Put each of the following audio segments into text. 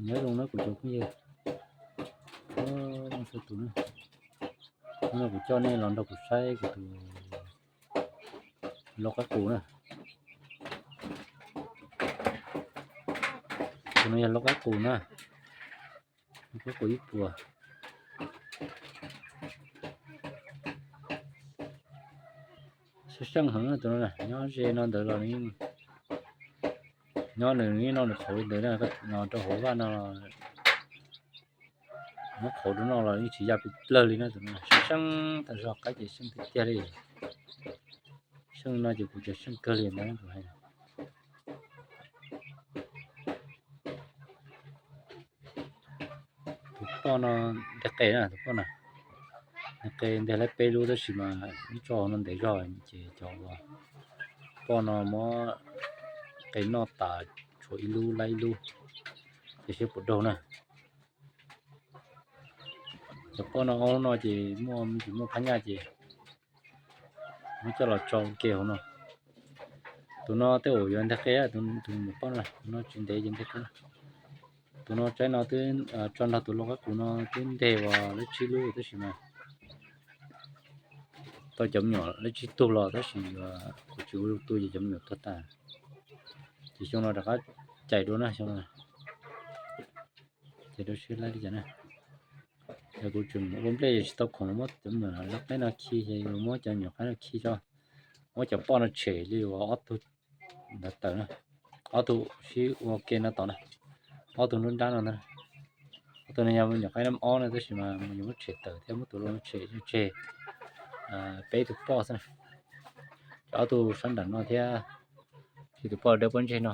Nyob zoo na kuv cov phooj ywg, hnub no kuv coj nej los nrog kuv saib kuv tus lauj qaib qus na. Tus no yog lauj qaib qus na, lauj qaib qus ib puas. Seej seej heev tus no, nyob ze no ntawd los nyob nws noj nws qhauv li ntawd na, no rau hauv vaj no muab qhauv rau noj los yeej tsis ya pes plawg li na. Tus no seej seej tas zog, qaib ces seej tiag tiag li. Seej no ces kuv tias seej kawg li ntag kuv hais. Tus poj no nteg qe na, tus poj no nteg qe nteg laib peb lub tab sis mas ib tso no ntev zog ces cov poj no muab qe noj tas tshuav ib lub laib ib lub, ces seb puas daug na. Cov poj no ob lub no ces muaj tsis muaj phab nyaj ces muab coj los tso ua ke hauv no. Tus no tej zaum yuav nteg qe, tus me nyuam poj no, tus no tsis ntev ces nteg qe. Tus no tsaib no twb tso nrog tus lauj qaib qus no twb nteg uas lab tsib lub tab sis mas tau cov me nyuam lab tsib tug los tab sis kuv tsis ua lub tug ces cov me nyuam tuag tas. Ces xyoo no rov qab cais dua na, xyoo no cais dua seb laib li cas na. Yog kuv tseem ua nplej ces tsis tau khoom, muab cov me nyuam lab qaib no khi, ces yuav muab cov me nyuam qaib no khi tso, muab cov poj no tshem li uas ob tug ntawd tawm na. Ob tug sib ua ke no tod na, ob tug nruab nrab no ntag. Ob tug no yog me nyuam qaib nab ob na tab sis mas mus yuav muab tshem tawm thiab muab tus lauj no tshem tseg peb tug poj xwb na. Cov ob tug sab nram no thiab, tus poj dawb pob ntseg no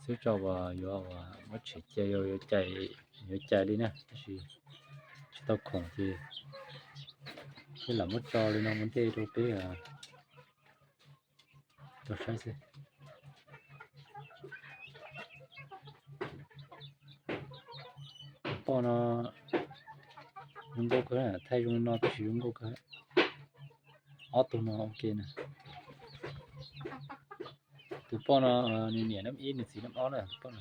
xwb tso uas yuav muab tshem cia, yuav cais li na tab sis tsis tau khoom ces seb lam muab tso li no ua ntej rau peb tau saib xwb. Poj no zoo nkauj kawg, thaij zoo li no tab sis zoo nkauj kawg. Ob tug no ua ke na. Tus poj no nws niam nab ib nws txiv nab ob na, tus poj no.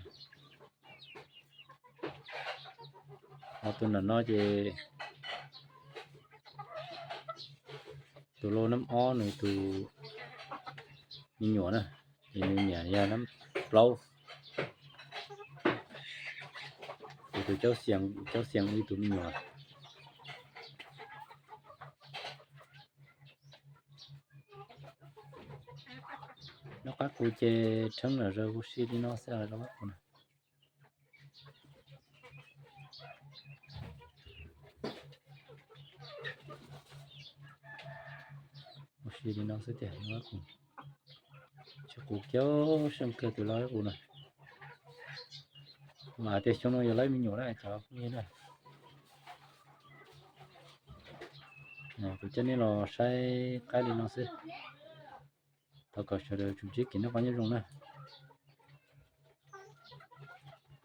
Ho tus nram no ces tus lauj nab ob nws tus me nyuam na, ces nws niam yog nab plaub. Ces tus caub xees li tus me nyuam. Lauj qaib qus ces rheeb lawm, zaws huv si li no xwb lauj qaib qus na. Huv si li no xwb tiag lauj qaib qus. Tsis qus kiag, seej kawg tus lauj qaib qus na. Mas tias xyoo no yuav laib me nyuam na cov phooj ywg na. Kuv coj nej los saib qaib li no xwb. Thov kom sawv daws tsuas ntsib kev noj qab nyob zoo na.